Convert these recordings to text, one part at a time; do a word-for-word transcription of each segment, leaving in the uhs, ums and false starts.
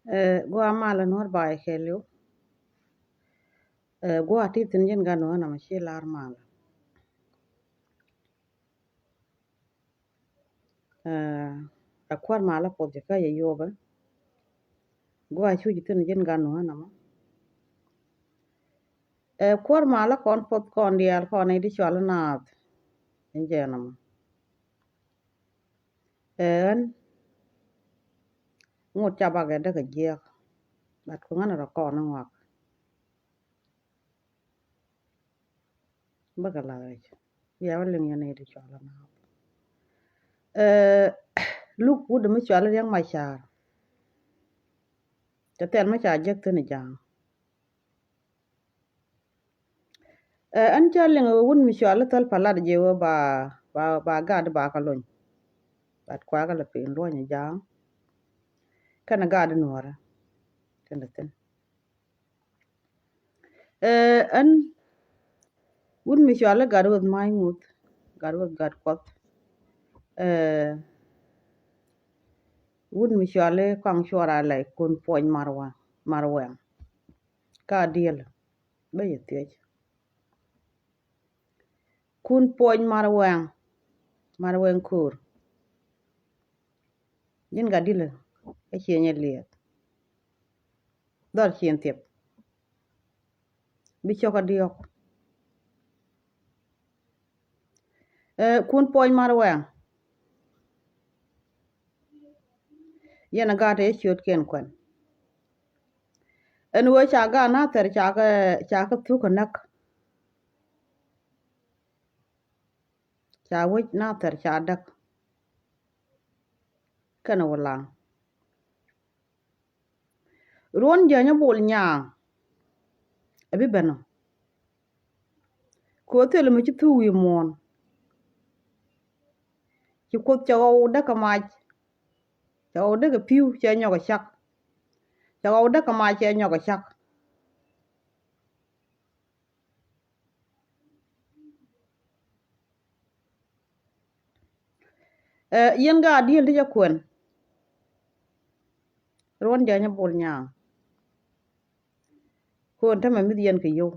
Ɛ, gua malä Nuɔ̱r ba kɛɛliw. Ɛ, gua ti thi̱n ji̱n gan wä namɔ ci lar malä. Ɛ, ɛ kuäär malä puɔth ji̱ kä yɛ yopɛ. Gua cuc thi̱n ji̱n gan wä namɔ. Ɛ, kuäär malä kɔn puɔth kɔn diaal kɔn i̱ di cual naath. Ji̱n jɛ namɔ. Ɛ ɣän ŋot ca bakɛ däk a jiɛk. But ku ŋän rɔ kɔn ŋuak. Bäkɛ la̱th rɛc. Bia wä liŋ yɛn i̱ di cual naath. Ɛ, luk wut mi cual Riɛk Macar. Cɛ thɛl mi ca jek thi̱n ja̱a̱ŋ. Ɛ, ɛn ca liŋ wut mi cual i̱ Thäl Palat jɛ wee ba, ba, ba gat ba kä lony. But kuakä lɛ pin luɔny ja̱a̱ŋ. Kɛnɛ gat nuɔrɛ. Kɛnɛ thi̱n. Ɛ, ɛn wut mi cual i̱ Gatweth Ma̱a̱c Ŋuth, Gatweth Gatkuɔth. Ɛ, wut mi cual i̱ Kɔaŋ Cuɔr Alɛy Kun Puɔny Marwɛŋ, Marwɛŋ. Ka diɛl bä yɛ thiec. Kun Puɔny Marwɛŋ, Marwɛŋ Ko̱o̱r. Ji̱n gat dilɛ ɛ ciëny ɛ liɛth. Dhɔr cieŋ thiep. Bi cɔk a diɔ̱k. Ɛ, Kun Puɔny Marwɛŋ. Yɛn a gat ɛ ciötkiɛn kuɛn. Ɛn wee ca gat Nathɛr ca kɛ, ca kɛ thuk kɛ näk. Ca wec Nathɛr ca däk. Kɛnɛ wä laŋ. Ruɔ̱n Jäny a Bol Nyaŋ. Ɛ bi ben ɔ. Kɛ ɣöö thilɛ mi ci thuk wi̱i̱ muɔ̱ɔ̱n. Ci Kuoth cɛ ɣɔw däk kɛ mac. Cɛ ɣɔw däk kɛ pi̱w cɛ nyɔk kɛ cak. Cɛ ɣɔw däk kɛ mac cɛ nyɔk kɛ cak. Ɛ, yɛn gaat diël ti jɛ kuɛn. Ruɔ̱n Jäny a Bol Nyaŋ. Kuɔn tämɛ mi̱th yɛn kɛ yio̱w.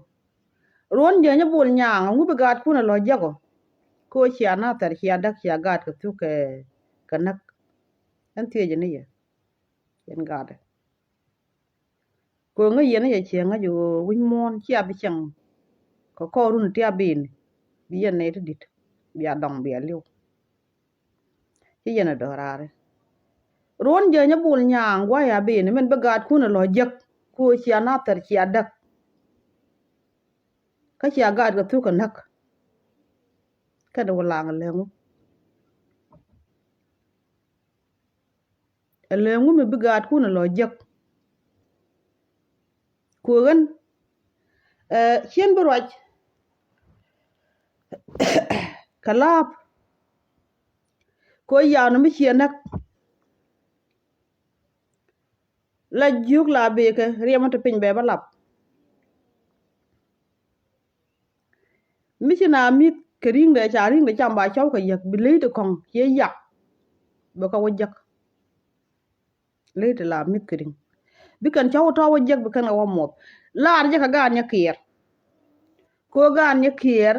Ruɔ̱n Jäny a Bol Nyaŋ, ɛŋu bi gaatkun ɛ lɔ jiäk ɔ? Kɛ ɣöö cia Nathɛr cia däk cia gaat kɛ thuk kɛ, kɛ näk. Ɛn thiecä ni yɛ. Yɛn gaatdɛ. Kɛ ɣöö ŋäc yɛn i̱ yɛ ciɛ ŋäc ɣöö wi̱c muɔ̱ɔ̱n cia bi cieŋ. Kɛ kɔɔrun ti a bi̱i̱ni bi yɛn nɛy ti di̱t bia dɔŋ bia li̱w. Ci yɛn a dɔ̱raari. Ruɔ̱n Jäny a Bol Nyaŋ gua̱a̱c a bi̱i̱ni min bi gaatkun a lɔ jiäk. Ku cia Nathɛr cia däk. Kä cia gaat kɛ thuk kɛ näk. Kɛnɛ wä laŋ a lɛŋu. Ɛ lëë ŋumi bi gaatkun ɛ lɔ jiäk. Ku ɣän, ɛ, cien bi ruac kɛ laap. Ku ɣän yaw ni mi ciɛ näk. La jiök la bëëkɛ riɛmä ti piny bɛ bä lap. Mi ci na mi̱th kɛ ri̱ŋdɛ ca ri̱ŋdɛ cam ba cɔw kɛ yäk bi ley ti kɔ̱ŋ ciɛ yak. Bɛ kɛ wä jäk. Ley ti la mi̱th kɛ ri̱ŋ bi kɛn cɔw tɔ̱ wä jäk bi kɛn kɛ wä muɔth. Laar jɛ kɛ gaan nyɛ kiɛɛr. Kɛ ɣöö gaan nyɛ kiɛɛr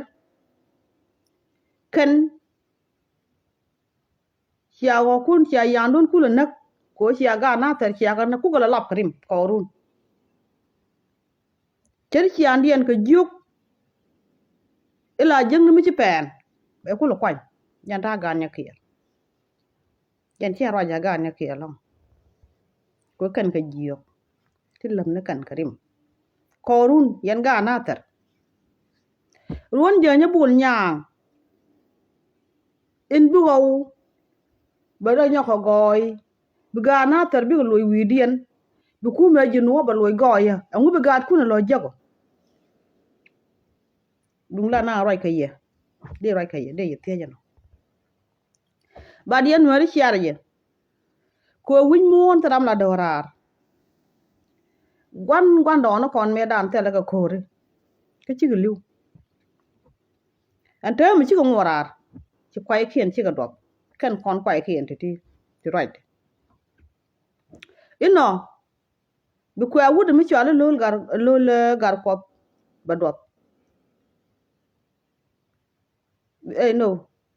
kɛn cia ɣɔ̱kun cia yandun kulɛ näk. Kɛ ɣöö cia gaat Nathɛr cia kɛ näk kukɛ lɛ lap kɛ rim kɔɔrun. Cär ciandiɛn kɛ jiök. Ila jiäkni mi ci pɛɛn bɛ kulɛ kuany. Yɛn ta̱a̱ gaan nyɛ kiɛɛr. Yɛn ciɛ ruac a gaan nyɛ kiɛɛr lɔ̱ŋ. Kɛ ɣöö kɛn kɛ jiök. Ti läm ni kɛn kɛ rim. Kɔɔrun yɛn gaat Nathɛr. Ruɔ̱n Jäny a Bol Nyaŋ. In bi ɣɔw bɛ rɔ nyɔk kɛ gɔɔy. Bi gaat Nathɛr bikɛ loc wi̱i̱diɛn. Bi kumɛ ji̱ nuɔ̱ɔ̱p bɛ loc gɔɔyä ɛŋu bi gaatkun ɛ lɔ jäk ɔ. Duŋ la na ruac kɛ yɛ. Dee ruac kɛ yɛ dee yɛ thiec ɛnɔ. Bat yɛn nuääri ciarɛ jɛ. Kɛ ɣöö wi̱c muɔ̱ɔ̱n thil ram la do̱raar. Gua̱n gua̱ndɔɔŋni kɔn mëëdan thilɛ kɛ ko̱ri. Kä cikɛ li̱w. Ɛn täämɛ cikɛ ŋuɔ̱raar. Ci kuaykiɛn cikɛ duɔth. Kɛn kɔn kuaykiɛn ti̱ti̱ ti ruacdɛ. Inɔ Bi kuɛ wut mi cɔal i̱ Lo̱l Gar, Lo̱l, eh, Gar Kuɔth bɛ duɔth. Ey, no.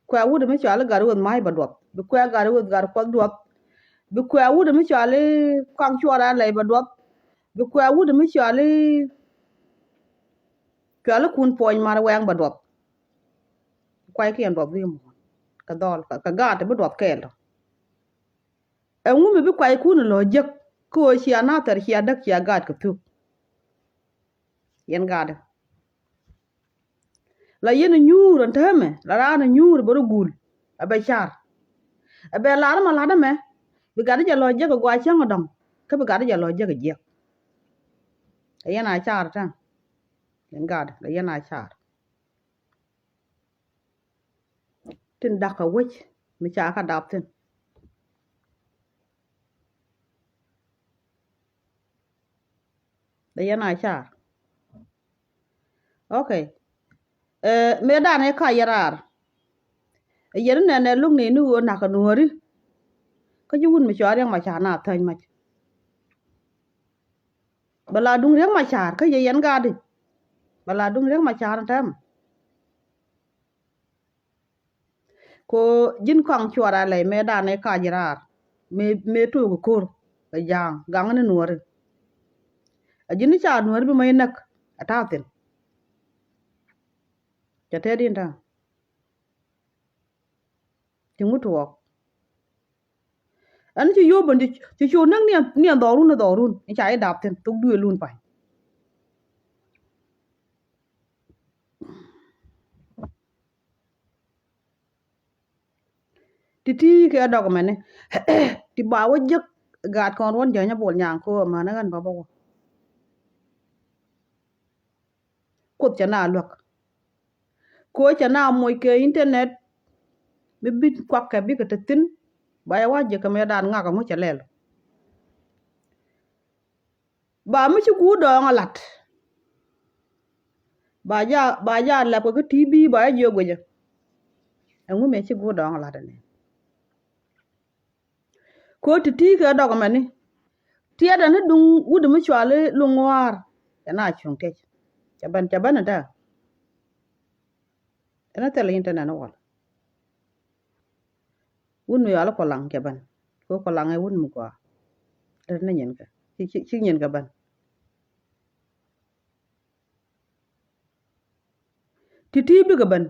Kuɛ wut mi cɔal i̱ Gatwec Ma̱a̱c bɛ duɔth. Bi kuɛ Gatwec Gar Kuɔth duɔth. Bi kuɛ wut mi cɔal i̱ Kɔaŋ Cuɔr Alɛy bɛ duɔth. Bi kuɛ wut mi cɔal i̱, cɔal i̱ Kun Puɔ̱ny Mar Wɛŋ bɛ duɔth. Kuaykiɛn duɔth wi̱i̱ muɔ̱ɔ̱n kɛ dhɔl, kɛ, kɛ gaat ti bi duɔth kɛɛl tɔ. Ɛŋu mi bi kuaykun lɔ jek kä ɣöö cia Nathɛr cia däk cia gaat kɛ thuk? Yɛn gaatdä. La yɛn nyuur ɛn täämɛ, la raan nyuur bɛ rɔ gul, ɛ bɛ car. Ɛ bɛ lar mɛ lat ɛmɛ, bi gat jɛ lɔ jek ɛ gɔaa cäŋ ɛ dɔ̱ŋ, kä bi gat jɛ lɔ jek ɛ jiɛk. Ɛ yɛn a car täämɛ. Yɛn gaatdä, la yɛn a car. Tin da̱k kɛ wec mi ca kä dap thi̱n. Dee yɛn a car. Ok. Eh, mëë dan ëë ka yɛ raar. Ɛ yɛn nɛnɛ luk ni ni ɣöö nakä nuɔ̱ɔ̱ri. Kä ji̱ wut mi cɔal Riɛk Macar na thäny mac. Bɛ la duŋ Riɛk Macar kä yɛ yɛn gaatdi. Bɛ la duŋ Riɛk Macar ni tɛm. Ko ji̱n Kɔaŋ Cuɔr Alɛy mëë dan ëë kac raar. Mëë, mëë took ko̱r kɛ ja̱a̱ŋ gaŋ ni nuɔ̱ɔ̱ri. A ji̱n ni ca nuɔ̱ɔ̱ri bi mɛ inäk a ta̱a̱ thi̱n. Cɛ tɛt in ta̱a̱. Ti ŋut tuɔɔk. Ɛn ci yop ɛn ci, ci cu näk ni ɛn, ni ɛn dhɔrun, ni dhɔrun. Ni ca i̱ dap thi̱n, thok duëëlun pa̱ny. Ti ti kɛ dɔk mɛni. Ti ba wä jek gaat kɔn ruɔn jäny a bol nyaŋ ko mänä ɣän bä bä wä. Kuoth cɛ na luäk. Ko cɛ na moc kɛ internet mi bi kuak kɛ bikɛ te thi̱n. Ba yɛ wa jiɛ kɛ mɛ dan ŋak ɛŋu cɛ lɛl. Ba mi ci guur dɔɔŋ a lat. Ba ja, ba ja lɛp kɛ kä T V ba ja jiɛ guicɛ. Ɛŋu mɛ ci guur dɔɔŋ a lat ɛnɛ. Ko ti ti kɛ dɔk mɛni. Tiɛtdɛ ni duŋ wut mi cuali luŋ ŋuaar. Cɛ na cuŋ tec. Cɛ ben, cɛ ben ɛ tɛ. Ɛn a thil internet ni wal. Wut mi cuali Kulaŋ cɛ ben. Ko Kulaŋ ɛ wut mi gɔaa. Dee ni nyin kɛ. Ci, ci, ci nyin kɛ ben. Ti ti bikɛ ben.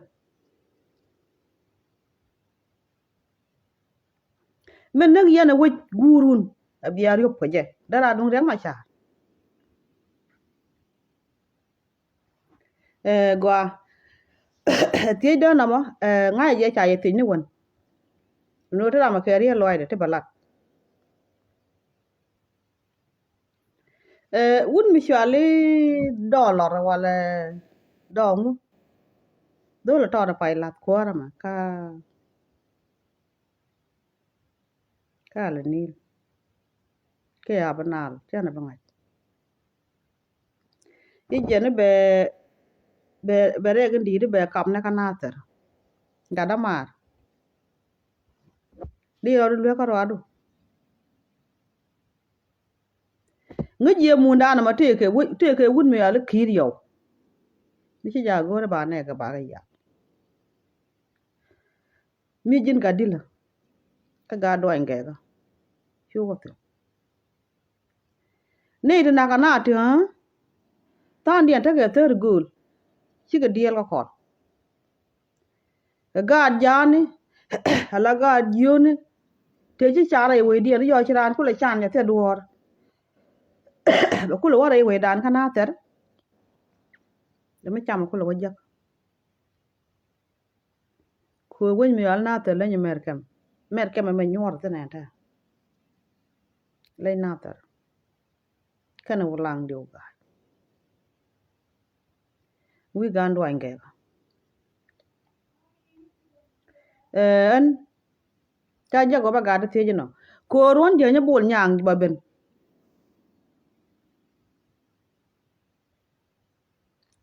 Min näk yɛn ɛ wec guurun a bia riop kɛ jɛ. Dee raa duŋ Riɛk Macar. Ɛ gɔaa. Thiec dee nɔmɔ, ɛ ŋa̱c jɛ ca yɛ thiec ni wän. Ni wä ti ram a kɛ riet lɔcdɛ ti bɛ lat. Ɛ wut mi cuali Dɔlɔr walɛ Dɔŋu. Dhol tɔɔt pay lath kuäärä mɛ ka, ka lɛ nil. Kɛ a bi nal cɛn a bi ŋa̱c. I̱ jɛn i̱ bɛ, bɛ, bɛ rɛk in di̱i̱t i̱ bɛ kap ni kä Nathɛr. Gat dämaar. Di rɔɔd i̱ luekä ruaadu. Ŋäc jiɛ mundan ɛmɔ tëëkɛ wut, tëëkɛ wut mi yɔal i̱ Ki̱i̱t Yɔw. Mi ci jaak go̱o̱rɛ ba nɛɛkɛ bakɛ yal. Mi ji̱n gat dilä. Kä gat duany gɛɛkä. Cukɛ thi̱n. Nɛy ti nakä na ti ɣä. Tha̱a̱ŋdiɛn tekɛ thäär gööl. Cikɛ diɛɛl kä kɔn. Kɛ gaat ja̱a̱ni ala gaat jiöni. Tëë ci car rɛy wecdiɛn yɔc ci raan kulɛ can jɛ thil duɔ̱ɔ̱r. Bɛ kulɛ wä rɛy wecdan kä Nathɛr. Dee mi cam kulɛ wä jäk. Kuɛ wec mi yɔal Nathɛr leny mɛr kɛm. Mɛr kɛm ɛmɛ nyuɔr thin ɛn tɛ. Leny Nathɛr. Kɛnɛ Wulaŋ diw ga̱a̱c. Wi̱i̱ gan duany gɛɛkä. Ɛn ca jɛ gɔpɛ gat ti thiec inɔ. Ko̱o̱r wän jiäny bol nyaŋ ba ben.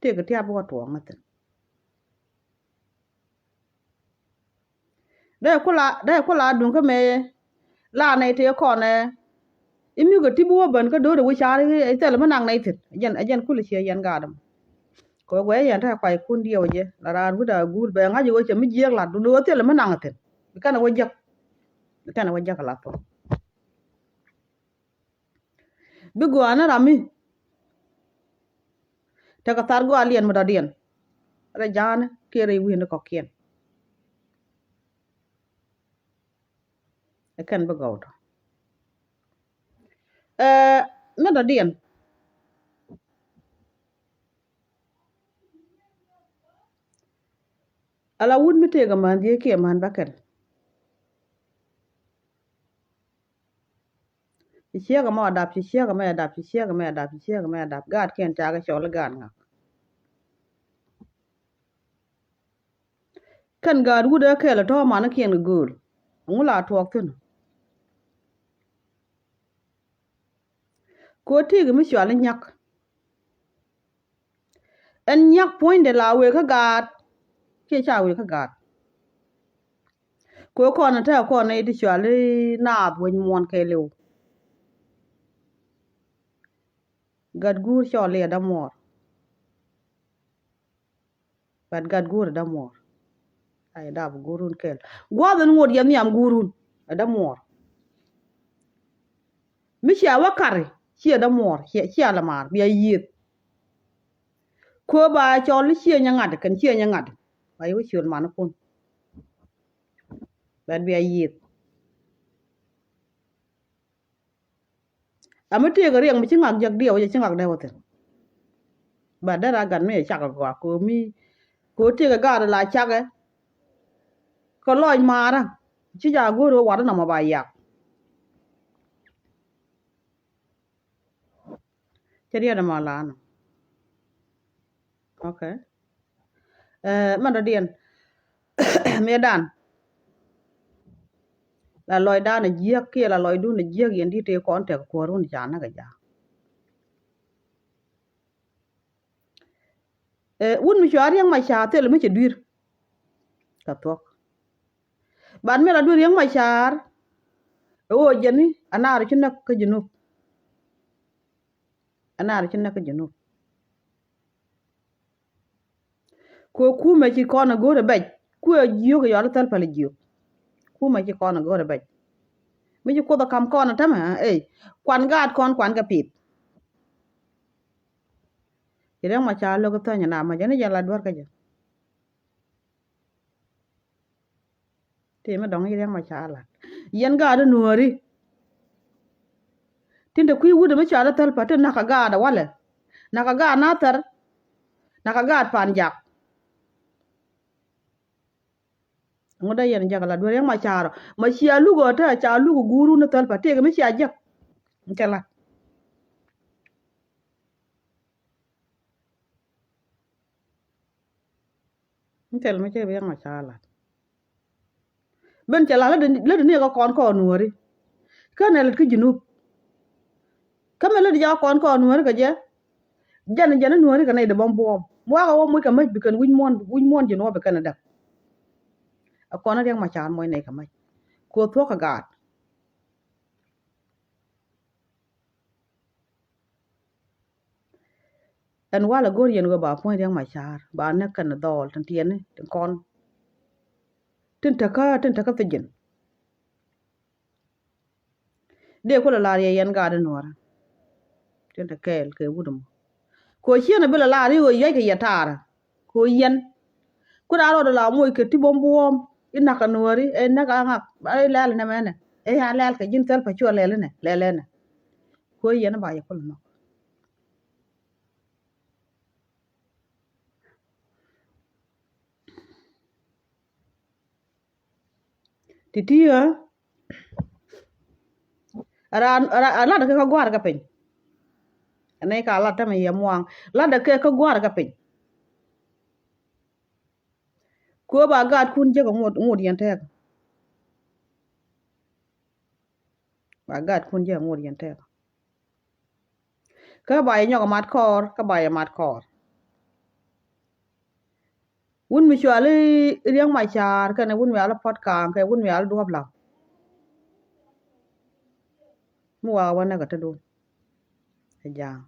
Tëëkɛ tiap bä kɛ tuɔɔk ni thi̱n. Dee kula, dee kula duŋ kä mëë la nɛy tëë kɔnɛ I̱ mi kɛ ti bi wä ben kä do̱r i̱ wi̱c ca̱r i̱ thilɛ mi naŋ nɛy thi̱n. Ɛ jɛn, ɛ jɛn kulɛ ciɛ yɛn gaatdä mɔ. Kɛ wee guɛy yɛn te kuay kun diɛw jɛ la raan wi̱cdɛ a guul bɛ ŋa̱c i̱ wee cɛ mi jiääk lat dundɛ wä thilɛ mi naŋ thi̱n. Bi kɛn ɛ wä jäk. Bi kɛn ɛ wä jäk ɛ la thok. Bi gɔaa ni ram mi tekɛ thar gɔaa liɛn mi dɔ̱diɛn. Rɛy ja̱a̱ni kiɛ rɛy wi̱i̱ni kɔ̱kiɛn. Ɛ kɛn bi gɔw tɔ. Ɛ, mi dɔ̱diɛn. Ala wut mi tëëk amäni kiɛ amäni bäkɛl. Ci ciek ɛmɔ adap, ci ciek ɛmɛ adap, ci ciek ɛmɛ adap, ci ciek ɛmɛ adap. Gaatkiɛn cakɛ cɔl i̱ gaat ŋak. Kɛn gaat wut ɛ kɛl ɛ tɔ̱ manikiɛn kɛ gööl. Ɛŋu la tuɔɔk thi̱n? Kɛ ɣöö tëëkɛ mi cɔal i̱ nyak. Ɛn nyak puɔ̱nydɛ la wëë kä gaat kiɛ ca wëë kä gaat. Kɛ ɣöö kɔn ɛ tɛ̈ kɔn ɛ ti cɔal i̱ naath wec muɔ̱ɔ̱n kɛɛliw. Gat guur cɔl i̱ ɛ dämuɔɔr. But gat guur ɛ dämuɔɔr. Ay dap guurun kɛl. Gua̱th in ŋot yɛ nhiam guurun ɛ dämuɔɔr. Mi cia wä kari ciɛ dämuɔɔr, ciɛ, ciɛ la maar bia yiëth. Kö ba cɔl i̱ ciɛ nyɛ ŋa̱t kɛn ciɛ nyɛ ŋa̱t. Ba yɛ wä ciöl manikun. But bia yiëth. Ami tëëkɛ riɛk mi ci ŋak jek diɛw jɛ ci ŋak dee wä thi̱n. Ba derɛ a gat mi cɛ cak a gɔaa ko̱mi. Ko̱ tëëkɛ gaat la cakɛ. Kɛ lɔc maarä ci ja go̱o̱r wä wat inɔmɔ ba yak. Cɛ riɛt ɛmɔ la nɔ. Okay. Ɛ, mɛn dɔ̱diɛn. Mëëdan. La lɔcdan a jiäk kiɛ la lɔcdun a jiäk yɛn di̱t tëë kɔn tɛk kuäärun ca näk a ja̱a̱k. Ɛ, wut mi cua Riɛk Macar thil mi cɛ dui̱r. Kɛ thuɔ̱k. Ban mi la dui̱r Riɛk Macar. Ɛ ɣöö jɛn ni a naar ci näk kä Junub. A naar ci näk kä Junub. Kuɛ kumɛ ci kɔn a go̱o̱r a bɛc kuɛ jiök a yɔal a thäl päl a jiök. Kumɛ ci kɔn a go̱o̱r a bɛc. Mi ci Kuoth a ka̱m kɔn a tämɛ ɛ ey kuan gaat kɔn kuan kɛ pith. Ci Riɛk Macar lo̱k a thäny a na ma jɛn a jɛn la duer kä jɛ. Ti mi dɔ̱ŋ i̱ Riɛk Macar lat. Yɛn gaat i̱ nuääri. Tin te kui̱ wut mi cɔal i̱ Thälpä ti nakä gaat ɛ walɛ. Nakä gaat Nathɛr. Nakä gaat Pan Jak. Ŋut dee yɛn jak lat duer Riɛk Macar ɔ. Ma cia luk ɔ te ca luk ɔ guurun i̱ Thälpä ti kɛ mi cia jak. Kɛ lat. Thil mi cɛ bi yaŋ a ca lat. Ben cɛ lat lätdɛ ni kɛ kɔn kɔn nuɔ̱ri. Känɛ lät kä Junub. Kä mɛ lät ja kɔn kɔn nuɔ̱ri kɛ jɛ. Jɛn jɛn nuɔ̱ri kɛ nɛy dɛ bä buɔ̱ɔ̱m. Wakä wä moc kɛ mäc bi kɛn wi̱c muɔ̱ɔ̱n wi̱c muɔ̱ɔ̱n Junub bi kɛn däk. A kɔn a Riɛk Macar moc nɛy kɛ mäc. Kuɔ thuɔ̱k kɛ gaat. Ɛn walɛ go̱r yɛn ɣöö ba puɔ̱ny Riɛk Macar ba näk kɛn dhɔɔl tin tiɛni tin kɔn. Tin tekä tin tekä thijin. Dee kulɛ lar yɛ yɛn gaat i̱ nuɔ̱ɔ̱rä. Tin te kɛɛl kɛ wut ɛmɔ. Kɛ ɣöö ciɛn ɛ bi lɛ lar i̱ ɣöö yuackɛ yɛ taarä. Kɛ ɣöö yɛn. Ku raan rɔɔdɛ la moc kɛ ti buɔ̱m buɔ̱ɔ̱m i̱ nakä nuɔ̱ɔ̱ri ɛ näk a ŋak ɛ lɛl nɛmɛ nɛ ɛ ya lɛl kɛ ji̱n Thälpä cuɔ lɛl inɛ lɛl ɛnɛ. Kɛ ɣöö yɛn i̱ ba yɛ kulɛ nhɔk. Ti̱ti̱ ɣä. Raan, raan, latdɛ kɛ kä gua̱a̱r kä piny. Ɛn nɛy ka lat tämɛ yɛ muaŋ. Latdɛ kɛ kä gua̱a̱r kä piny. Kuɛ ba gaatkun jek ŋot, ŋot yɛn tɛɛk. Ba gaatkun jek ŋot yɛn tɛɛk. Kä ba yɛ nyɔk mat kɔɔr, kä ba yɛ mat kɔɔr. Wun mi cuali Riɛk Macar kɛnɛ wun mi al Puɔt Kaŋ kɛ wun mi al Duɔp Lam. Mi wakä wä näk ɛ te duun ɛ ja̱a̱ŋ.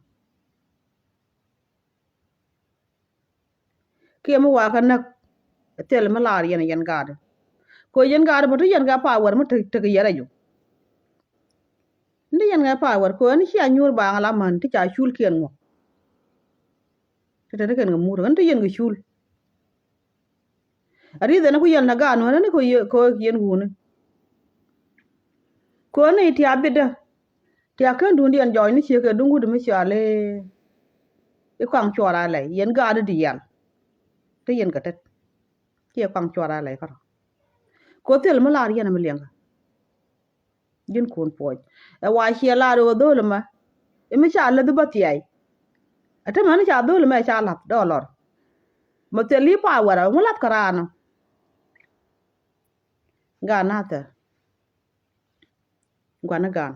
Kiɛ mi wakä näk ɛ thil mi lar yɛn, yɛn gaat. Kɛ yɛn gaat bä ti yɛn kɛ power mi tek, tek yɛn rɛy jɔ. Ni yɛn kɛ power kɛ ni cia nyuur baaŋ la män ti ca culkiɛn ŋuɔk. Ti te ni kɛn kɛ mur ɣän ti yɛn kɛ cul. A ri̱th ɛn ku yɛn la gaat nuɔ̱n ni kɛ yɛ, kɛ yɛn wuni. Kɛ ni tia bitdä. Tia kän duundiɛn jɔɔc ni ciek kɛ duŋ wut mi cɔal i̱, i̱ kɔaŋ cuɔr a lɛy yɛn gaat i̱ diaal. Ti yɛn kɛ tet kiɛ kɔaŋ cuɔr a lɛy kärɔ. Kɛ thil mi lar yɛn mi liɛŋkɛ. Ji̱n kun puɔc ɛ wa ciɛ lar ɣöö dho̱l ɛmɛ. Ɛ mi ca läth bä thiay. Ɛ te mɛn ca dho̱l ɛmɛ ca la̱th dɔɔlɔr. Mɛ thil i̱ power ɛ ŋu la̱th kä raan ɔ. Gaat Nathɛr. Gua̱n i̱ gan.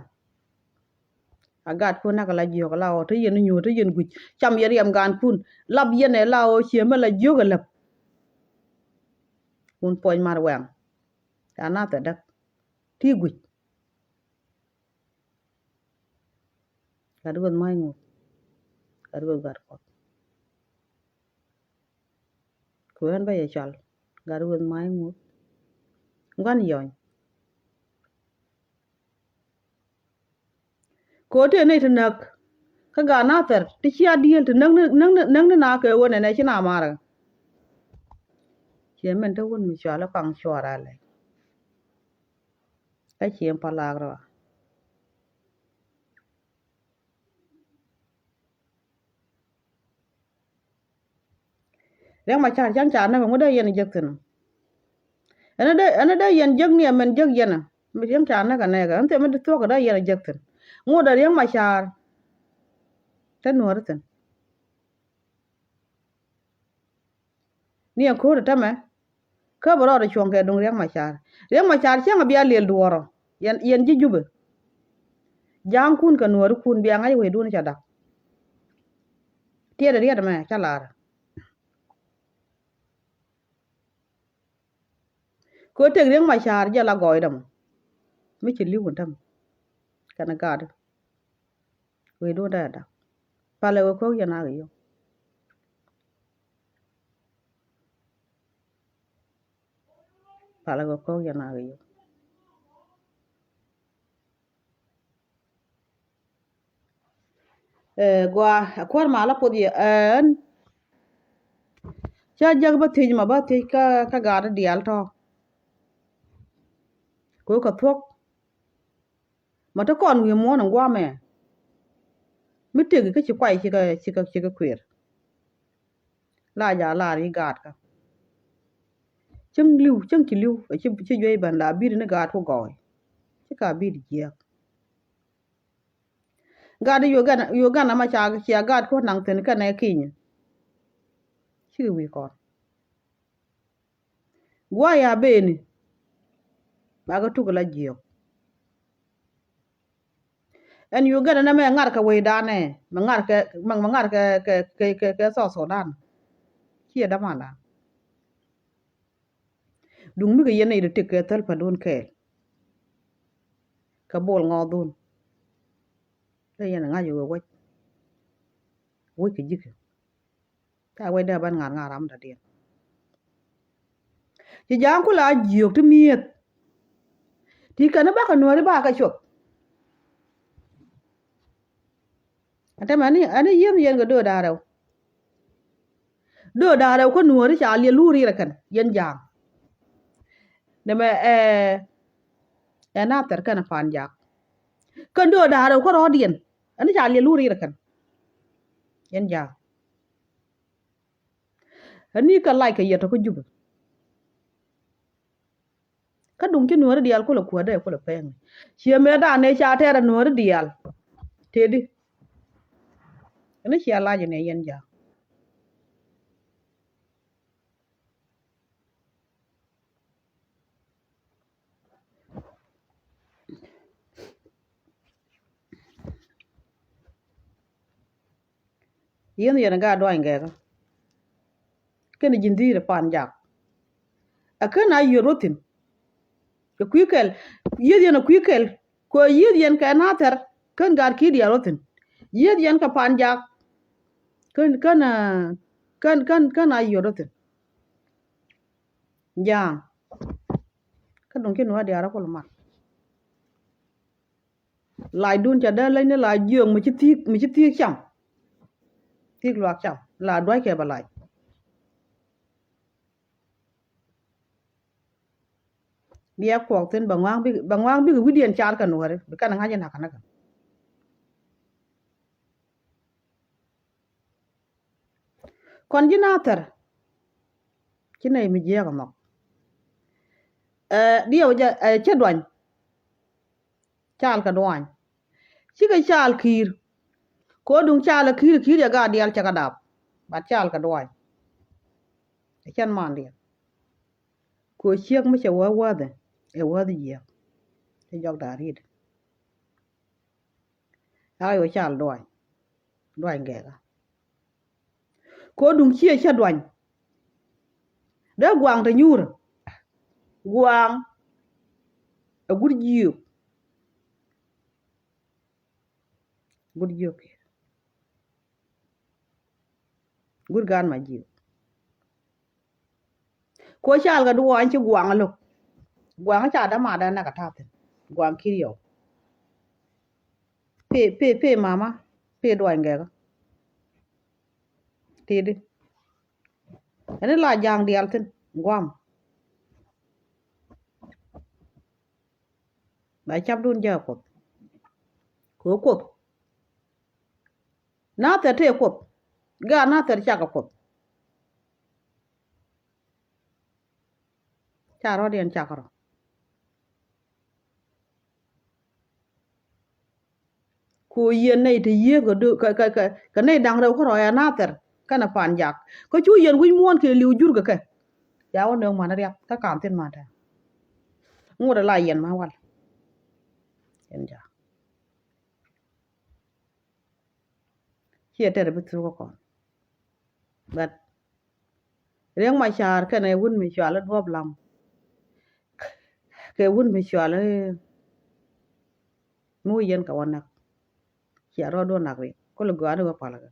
A gaatkun näk la jiök la ɣöö te yɛn nyuur te yɛn guic. Cam yɛn riɛm gaankun. Lap yɛn ɛ la ɣöö ciɛ mɛ la jiök ɛ läp. Kun puɔc mar wɛŋ. Ca Nathɛr däk. Ti guic. Gat Rueth ma̱a̱c ŋuɔ̱t. Gat Rueth gat Kuɔth. Kɛ ɣän bä yɛ cɔal. Gat Rueth ma̱a̱c ŋuɔ̱t. Gua̱n yɔny. Kɛ ɣöö tëë nɛy ti näk kä Gaat Nathɛr ti cia diëël ti näk ni, näk ni, näk ni na kɛ ɣöö nɛnɛ ci na marä. Ciɛ min te wun mi cɔal i̱ kɔaŋ cuɔr a lɛy. Kä ciɛ palaak rɔ. Riɛk Macar cäŋ ca näk ŋu dee yɛn jek thi̱n. Ɛn dee, ɛn dee yɛn jek ni ɛmɛn jek yɛn. Mi cäŋ ca näk ɛ nɛɛkɛ ɛn thil mi di thuɔ̱k dee yɛn jek thi̱n. Ŋu dee Riɛk Macar te nuɔ̱ɔ̱ri thi̱n. Ni ɛn ko̱o̱t ɛ tämɛ. Kä bɛ rɔɔdɛ cuɔ̱ŋ kɛ duŋ Riɛk Macar. Riɛk Macar cäŋ a bia liɛl duɔ̱ɔ̱rɔ. Yɛn, yɛn ji̱ Jubɛ. Ja̱a̱ŋkun kɛ nuɔ̱ɔ̱rikun bia ŋa̱c wecdun ca da̱k. Tiɛɛdɛ riɛt ɛmɛ ca lar. Kɛ ɣöö tëk Riɛk Macar jɛ la gɔɔydɛ mɔ. Mi ci li̱w in täm. Kɛnɛ gaat. Wecdun dee da̱k. Palɛ wä ko̱k yɛn a kɛ yio̱w. Palɛ wä ko̱k yɛn a kɛ yio̱w. Ɛ, gua, ɛ kuäär mal a puɔth yɛ, ɛn. Ca jek bä thiec ma bä thiec kä, kä gaat diaal tɔ̱. Kɛ ɣöö kɛ thuɔ̱k. Ma te kɔn wi̱i̱ muɔ̱ɔ̱n in gua̱a̱mɛ. Mi tëk kä ci kuay cikɛ, cikɛ, cikɛ kuëër. La ja̱ lar i̱ gaatkä. Cäŋ li̱w, cäŋ ci li̱w, ci, ci juey ben la bi̱i̱t ni gaatku gɔɔy. Ci ka bi̱i̱t jiääk. Gaat Uganda, Uganda ma ca, cia gaatku naŋ thi̱n kɛnɛ Kenya. Cikɛ wi̱i̱ kɔn. Gua̱a̱ ya beni. Bakɛ tuk la jiök. Ɛn Uganda nɛ mɛ ŋa̱r kɛ wecdanɛ, mɛ ŋa̱r kɛ, mɛ, mɛ ŋa̱r kɛ, kɛ, kɛ, kɛ, kɛ South Sudan. Ciɛ dämandan. Duŋ mi kɛ yɛn nɛy ti tëk kɛ thäl pädun kɛɛl. Kɛ bol ŋɔɔdhun. Lɛ yɛn ŋa̱c wec wec. Wec kɛ ji̱kɛ. Ca wec dee ben ŋa̱r ŋa̱r ram dɔ̱diɛn. Ci ja̱a̱ŋ ku la jiök ti mi̱eth. Ti kɛn i̱ bakɛ nuääri bakɛ cuɔth. Ɛn tɛmɛ ɛn i̱, ɛn i̱ yieth yɛn kɛ dööd da̱ŋ rɛw. Dööd da̱ŋ rɛw kä nuääri ca liɛl lur rirɛ kɛn yɛn ja̱a̱ŋ. Nɛmɛ ɛ, ɛ Nathɛr kɛnɛ Pan Jak. Kɛn dööd da̱ŋ rɛw kä rɔ̱ɔ̱diɛn. Ɛn i̱ ca liɛl lur rirɛ kɛn yɛn ja̱a̱ŋ. Ani kɛ lac kɛ yɛ tɔ̱ kä Jubɛ. Kä duŋ ci nuääri diaal kulɛ kuäär dee kulɛ pɛŋ. Ciɛ mëë da̱a̱n ëë ca tɛɛr ɛ nuääri diaal. Tëëdi. Ani cia lac ɛ nɛ yɛn ja̱a̱ŋ. Yieth yɛn gaat Duany Gɛɛkä. Kɛnɛ ji̱n dhi̱i̱r Pan Jak. Ɛ ken a yieth ruɔ̱th thi̱n. Ɛ kui̱ kɛl. Yieth yɛn ɛ kui̱ kɛl. Kɛ yieth yɛn kɛ Nathɛr kän gaat ki̱i̱t diaal rɔ thi̱n. Yieth yɛn kɛ Pan Jak kän, kän, ah, kän, kän, kän a yiöt rɔ thi̱n. Ja̱a̱ŋ. Kä duŋ ci nuɔ̱ɔ̱r diaal rɔ kul mat. Lacdun ca dee leny ni lac jiööŋ mi ci thi̱i̱k, mi ci thi̱i̱k cam. Thi̱i̱k luaak cam la dua̱ckɛ bɛ lac. Bia kuɔk thi̱n bɛ ŋua̱a̱ŋ bik, bɛ ŋua̱a̱ŋ bik wi̱cdiɛn car kɛ nuɔ̱ɔ̱ri bi kɛn ŋa̱c in nakä näkä. Kɔn ji̱ Nathɛr ci nɛy mi jiääk ɛmɔ. Ɛ, diɛw jɛ, ɛ, cä duany. Cal kɛ duany. Cikɛ cal ki̱i̱r. Kɛ ɣöö duŋ cal ɛ ki̱i̱r, ki̱i̱r yɛ gaat diaal cɛ kɛ dap. Bat cal kɛ duany. Ɛ cɛn mandiɛn. Kɛ ɣöö ciek mi cɛ wä wäthɛ ɛ wäth jiääk. Cɛ jɔk da̱a̱ riet. Yak yɛ wä cal duany. Duany gɛɛkä. Kɛ ɣöö duŋ ciɛ cä duany. Dee gua̱a̱ŋ te nyuur. Gua̱a̱ŋ. Ɛ guut jiök. Guut jiök. Guut gaat ma jiök. Kɛ ɣöö cal kɛ duɔɔny ci gua̱a̱ŋ lo̱k. Gua̱a̱ŋ ca dämaadä näk a ta̱thi̱n. Gua̱a̱ŋ ki̱i̱r yɔw. Pee, pee, pee mama. Pee duɔɔny gɛkä. Tëëdi. Ɛn la ja̱a̱ŋ diaal thi̱n gua̱a̱m. Ba capdun jääk Kuoth. Kɛ ɣöö Kuoth. Nathɛr tëë Kuoth. Gaat Nathɛr cakɛ Kuoth. Ca rɔ̱diɛn cakɛ rɔ. Ku yɛn nɛy te yiëëk kɛ, kɛ, kɛ, kɛ nɛy da̱ŋ rɛw kärɔ̱ ɛ Nathɛr kɛnɛ Pan Jak. Kä cu yɛn wi̱c muɔ̱ɔ̱n kɛ li̱w jur kɛ kɛ. Ca wä nööŋ man riap kä ka̱n thi̱n man tɛ̈. Ŋot ala yɛn ma wal. Yɛn ja. Ciɛ tɛr bi thuk kɔn. But Riek Machar kɛnɛ wut mi cɔal i̱ Duɔ̱p Lam. Kɛ wut mi cɔal i̱ mi wä yɛn kɛ wä näk. Cia rɔɔdu wä nak Riek. Kul i̱ gɔaa ni wä palä kɛ.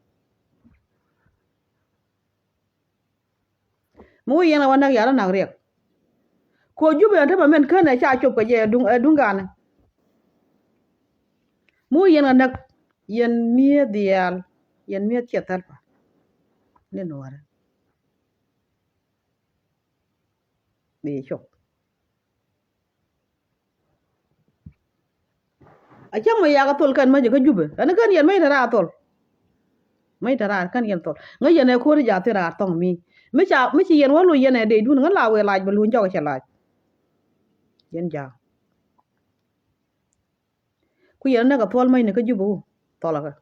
Mi wä yɛn kɛ wä näk, cia rɔ nak Riek. Kɛ ɣöö Jubɛ ɛn tämɛ mɛn känɛ ca cop kɛ jɛ ɛ duŋ, ɛ duŋ ga̱a̱nɛ. Mi wä yɛn kɛ näk, yɛn mi̱eth diaal, yɛn mi̱eth ciɛ thäl pa ni Nuäärä. Bi cop. A cäŋ mi yak a thol kɛn mäc kä Jubɛ. Ɛn kän yɛn mäc te raar thol. Mäc te raar kän yɛn thol. Ŋäc yɛn ɛ ko̱ri jaathin raar thɔŋ mi. Mi ca, mi ci yɛn wä loc yɛn ɛ dee dun ŋä la wëë lac bɛ luny jɔk cɛ lac. Yɛn ja̱a̱ŋ. Ku yɛn näk a thuɔl mäcni kä Jubɛ wu thɔlä kɛ.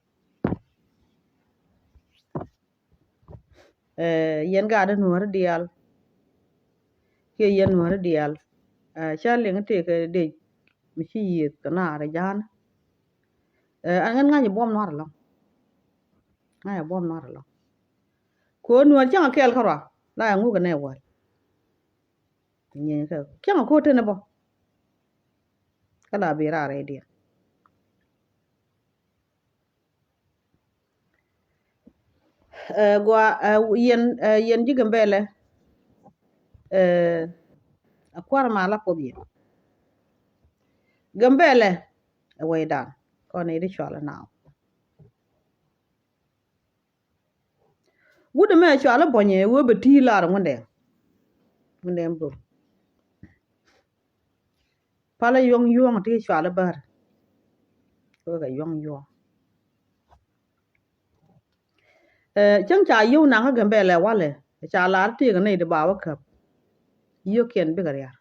Ɛ, yɛn gaat Nuäärä diaal. Kiɛ yɛn Nuäärä diaal. Ɛ, ca liŋ tëëkɛ dec mi ci yiëëth kɛ naar ɛ ja̱a̱n. Ɛ, ɛn ŋa̱c ɛ buɔ̱m nuaar ɛlɔ̱ŋ. Ŋa̱c ɛ buɔ̱m nuaar ɛlɔ̱ŋ. Kɛ ɣöö Nuäär cäŋ a kɛɛl kärɔa la ɛ ŋuk ɛ nɛ wäl. Nyieny kɛ kiɛŋ a ko̱o̱t teni bä. Kä la bi raar rɛydiɛn. Ɛ, gua, ɛ, yɛn, ɛ, yɛn ji̱ Gambɛlɛ. Ɛ, a kua̱r ma la puɔth yɛn. Gambɛlɛ ɛ wecdan kɔn i̱ di cual ɛ naaw. Wut ɛmɛ cɔal i̱ Buɔ̱nyɛ wee bɛ ti̱i̱ lar ŋundɛ. Ŋundɛ bum. Palä yuɔ̱ŋ yuɔ̱ŋ ti cɔal i̱ Bär. Wee kɛ yuɔ̱ŋ yuɔ̱ŋ. Ɛ, cäŋ ca yio̱w naŋ kä Gambɛlɛ walɛ ca lar tëëkɛ nɛy ti ba wä käp. Yio̱kiɛn bikɛ riar.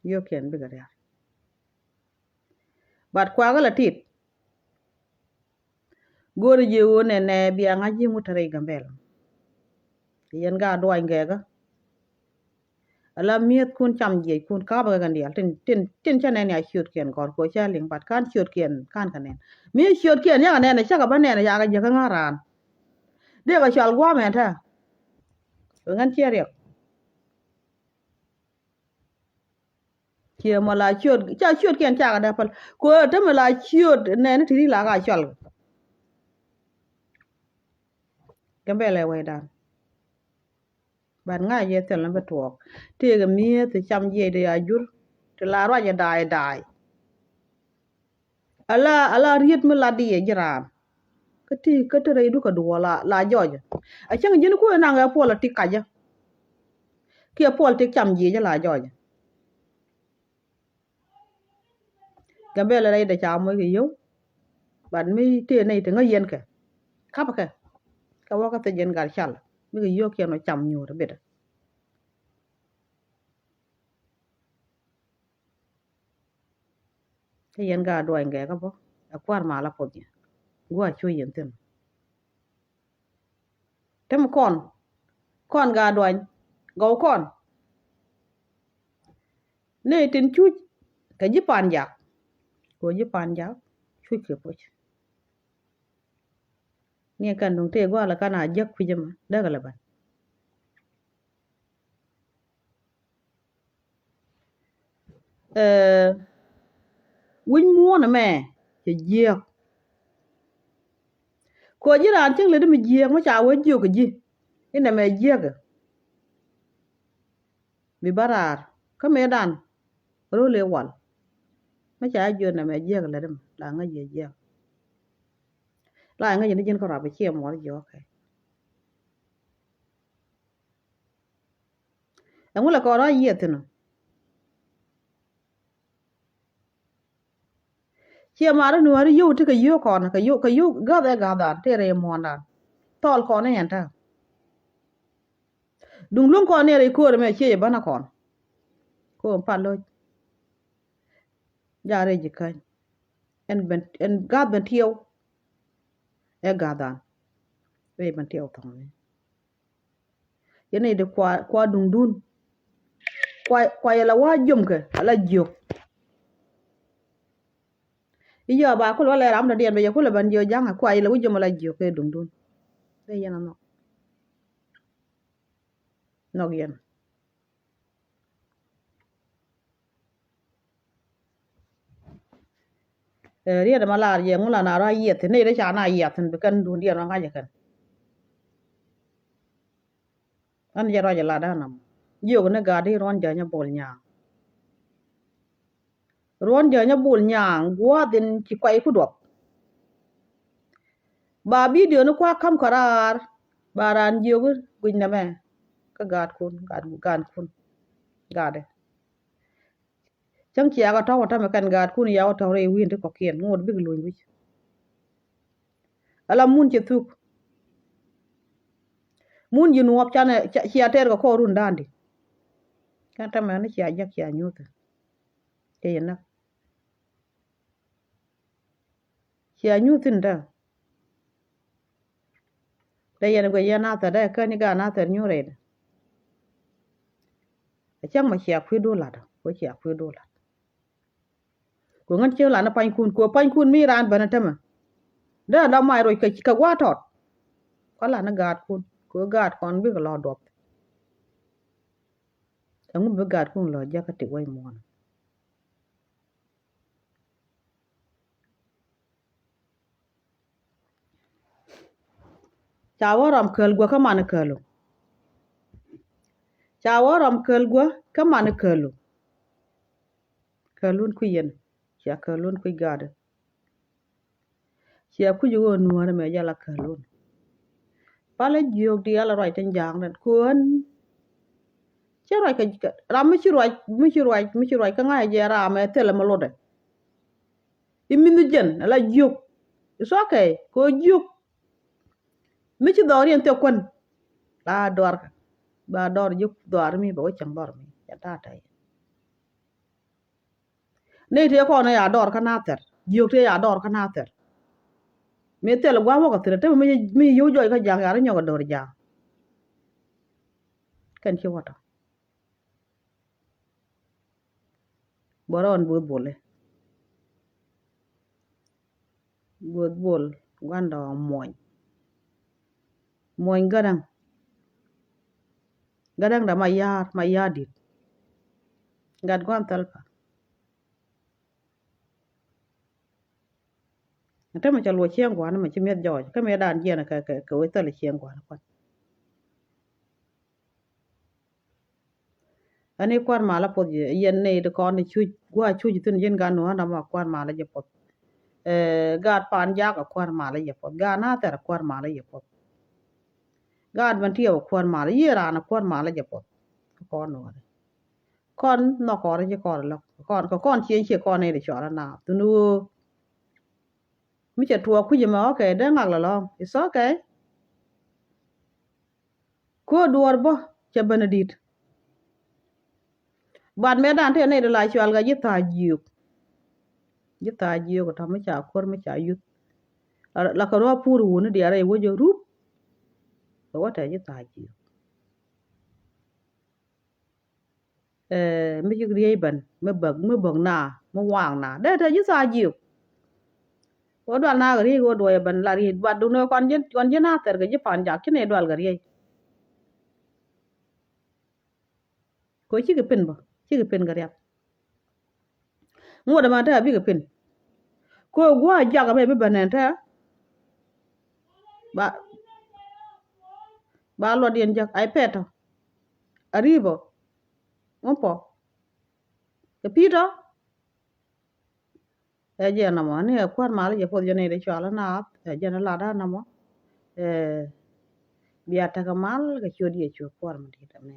Yio̱kiɛn bikɛ riar. But kuakä la tit. Go̱o̱rä ji̱ ɣöö nɛnɛ bia ŋa̱c ji̱ ŋut te rɛy Gambɛl. Yɛn gaat duany gɛɛkä. Ala mi̱ethkun cam jiɛckun ka̱pä kɛ kɛn diaal tin, tin, tin cä nɛn ya ciötkiɛn gɔ̱r kuɔ cä liŋ, but ka̱n ciötkiɛn ka̱n kɛ nɛn. Mi ciötkiɛn yakɛ nɛn cakɛ bä nɛn yakɛ jiäkä ŋa̱r raan. Dee kɛ cɔal gua̱a̱mɛ tä. Kɛ ŋän ciɛ riɛk. Yɛ mɔ la ciöt, ca ciöt kiɛn cakɛ dee päl. Kɛ ɣöö tämɛ la ciöt nɛɛni ti ri la ka cɔl. Gambɛlɛ wecdan. Bat ŋa̱c yɛ thil ni bä tuɔɔk. Tëëkɛ mi̱eth ti cam jiɛcdɛ a jur. Ti la ruacɛ da̱a̱y da̱a̱y. Ala, ala riet mi lat di yɛ ji̱ raan. Kä ti, kä ti rɛy dukɛ duɔl la, la jɔɔcɛ. A cäŋ ji̱n kuɛ naŋ ɛ puɔl a ti kacä. Kiɛ puɔl ti cam jiɛcä la jɔɔcɛ. Gambɛlɛ rɛy dee ca moc kɛ yio̱w. Bat mi tëë nɛy ti ŋäc yɛn kɛ. Kapɛ kɛ. Kɛ wä kä thec yɛn gat cal. Mi kɛ yio̱w kiɛn wä cam nyuur bitdä. Kä yɛn gaat duɔny gɛ kä bä ɛ kua̱r mal a puɔth yɛ. Gua̱a̱ cuc yɛn thi̱n. Tem kɔn, kɔn gaat duɔny gɔw kɔn. Ni tin cuc kɛ ji̱ pan jak. Kɛ ji̱ pan jak cuc kɛ puc. Ni kɛn duŋ tëë gua̱a̱lɛ kan a jek kui̱c ɛmɛ dee kɛ lɛ bän. Ɛ, wi̱c muɔ̱ɔ̱n ɛmɛ cɛ jiääk. Kɛ ɣöö ji̱ raan cieŋ lätdi mi jiääk mi ca wee jiök kɛ ji̱ inɛ mɛ jiääk. Bi bä raar kä mëëdan ro̱l i̱ wal. Mi ca jiök inɛ mɛ jiääk lätdi mi la ŋäc yɛ jiääk. La ŋäc ni ji̱n kä rap i̱ ciɛ muɔr jiök kɛ. Ɛŋu lɛ kɔn rɔ yiëë thi̱n ɔ? Ciɛ mari nuääri yio̱w ti kɛ yio̱w kɔn kɛ yio̱w kɛ yio̱w gath ɛ gath an tëë rɛy muɔ̱ɔ̱ndan. Thɔɔl kɔn ɛ yɛn ta̱a̱. Duŋ luäŋ kɔn ɛ rɛy ko̱o̱r ɛmɛ ciɛ yɛ bänä kɔn. Ko̱o̱r pal lo̱c. Ja rɛy ji̱ käny. Ɛn ben ɛn gath ben tiɛw. Ɛ gath an rɛy ben tiɛw thɔŋni. Yɛn nɛy di kua, kua duŋdun. Kua, kua yɛ la wa jiömkɛ ala jiök. I̱ yɛ ba kulɛ wä lɛ ram dɔ̱diɛn bɛ yɛ kulɛ ben jiök ja̱ŋɛ kua yɛ la wa jiöm ala jiök kɛ duŋdun. Bɛ yɛn a nhɔk. Nhɔk yɛn. Ɛ, riet ɛmɛ lar yɛ ŋu la na rɔ a yiɛth ni ri ca na yiɛth ni bi kɛn duundiɛn rɔ ŋa̱c ɛ kɛn. Ɛn jɛ rɔc ɛ lat ɛn ɛmɔ jiök ni gat di ruɔ̱n jäny ɛ bol nyaŋ. Ruɔ̱n jäny ɛ bol nyaŋ gua̱a̱th in ci kuay ku duɔp. Ba bidio ni kua ka̱m kɛ raar ba raan jiök guic nɛmɛ kä gaatkun, gaat, gaatkun, gaatdɛ. Cäŋ ciakɛ tɔ̱w ɛ tämɛ kɛn gaatkun yakɔ tɔ̱w rɛy wi̱i̱n ti kɔ̱kiɛn ŋot bikɛ luny wi̱c. Ala mun cɛ thuk. Mun ji̱ nuɔɔp canɛ cia tɛɛr kɛ kɔɔr run da̱a̱n di. Kɛn tämɛ ni cia jek cia nyuuth. Cɛ yɛ näk. Cia nyuuth thi̱n dä. Dee yɛn guic yɛn nathɛr dee käni gaa nathɛr nyuuth rɛydɛ. A cäŋ mɔ cia kui̱ do̱r la̱t ɔ kuɛ cia kui̱ do̱r la̱t. Kuɛ ŋän cieŋ lan ni panykun kuɛ panykun mi raan bänä tämɛ. Dee la mac roc kɛ gua̱a̱t tɔt. Kua lan ni gaatkun kuɛ gaatkɔn bikɛ lɔ duɔth. Ɛŋu bi gaatkun lɔ jiäk kä tik wec muɔ̱ɔ̱n. Ca wä rɔm käl guäk kä man kälu. Ca wä rɔm käl guäk kä man kälu. Kälun kui̱ yɛn cia kälun kui̱ gaatdä. Cia kui̱ ɣöö nuäärä mɛ jɛ la kälun. Palä jiök diaal ruac tin ja̱a̱ŋ den kuäär. Ci ruac kɛ ram mi ci ruac mi ci ruac mi ci ruac kä ŋa̱c jɛ ram ɛ thilɛ mi lotdɛ. I̱ mi̱nh jɛn ala jiök. It's okay kɛ ɣöö jiök. Mi ci dhɔriɛn thiɔk kuän la dɔarkɛ ba dɔr jiök dhɔar mi bɛ wä cäŋ dhɔr mi cɛ ta̱a̱ tɛy. Nɛy tëë kɔn ɛ ya dɔɔr kä nathɛr jiök tëë ya dɔɔr kä nathɛr. Mi thil gua̱a̱m wä kɛ thil ɛ te mi mi yio̱w jɔc kä ja̱a̱ŋ ya ri nyɔk ɛ do̱r ja̱a̱ŋ. Kɛn ci wä tɔ bä rɔɔn bo̱o̱th bol ɛ. Bo̱o̱th bol gua̱ndɔɔŋ muɔny. Muɔny gädäŋ. Gädäŋ da ma ya̱a̱r ma ya̱a̱r di̱t. Gat gua̱n thäl pa. Te mɛ cɛ luɔc cieŋ gua̱a̱n mɛ ci mi̱eth jɔɔc kä mi̱eth dan jiɛn kɛ kɛ kɛ wec thil cieŋ gua̱a̱n kuan. Ani kua̱r mal a puɔth yɛn nɛy ti kɔn ti cuc gua̱a̱ cuc thi̱n ji̱n gan nuɔ̱ɔ̱n ama kua̱r mal a jɛ puɔth. Ɛ gaat pan jak a kua̱r mal a jɛ puɔth, gaat na thɛr a kua̱r mal a jɛ puɔth. Gaat ben tiɛw a kua̱r mal a yiëë raan a kua̱r mal a jɛ puɔth. Kɛ kɔn nuɔ̱ɔ̱n kɔn nhɔk kɔn ci kɔn lɔk kɔn kɛ kɔn cieŋ ciɛ kɔn nɛy ti cɔl a naap thun ɣöö mi cɛ tuɔɔk kui̱c ɛmɛ. Okay, dee ŋak lɔlɔŋ, it's okay. Ko̱o̱r duɔɔr bä cɛ ben a di̱t. Bat mɛ dan te nɛy ti la cual kɛ ji̱ tha̱a̱c jiök. Ji̱ tha̱a̱c jiök tɔ̱ mi ca ko̱r mi ca yuth. La kɛ rua̱ pur wuni diaal rɛy wec jɛ rup. Kɛ wä te ji̱ tha̱a̱c jiök. Ɛ mi ji̱ riey ben mi bäk mi bäk na mi waŋ na dee te ji̱ tha̱a̱c jiök. Wä dual na kɛ riey wä duɔyɛ ben la riey bat dun kɔn ji̱ kɔn ji̱ na thɛr kɛ ji̱ pan jak ci nɛy dual kɛ riey. Kɛ cikɛ pin bä cikɛ pin kɛ riap. Ŋuɔ̱t ɛmɛ te a bikɛ pin. Kɛ gua̱a̱ jak ɛmɛ bi ben ɛn te ba ba luɔt yɛn jak ay pɛtɔ. A ri̱bɔ ŋu pɔ kɛ pi̱tɔ. Ɛ jɛn nɔmɔ ni ɛ kua̱r mal jɛ puɔth jɛ ni ri cual naath ɛ jɛn lat a nɔmɔ. Ɛ bia tekɛ mal kɛ ciöt yɛ cuɛ kua̱r mi di̱t ɛmɛ.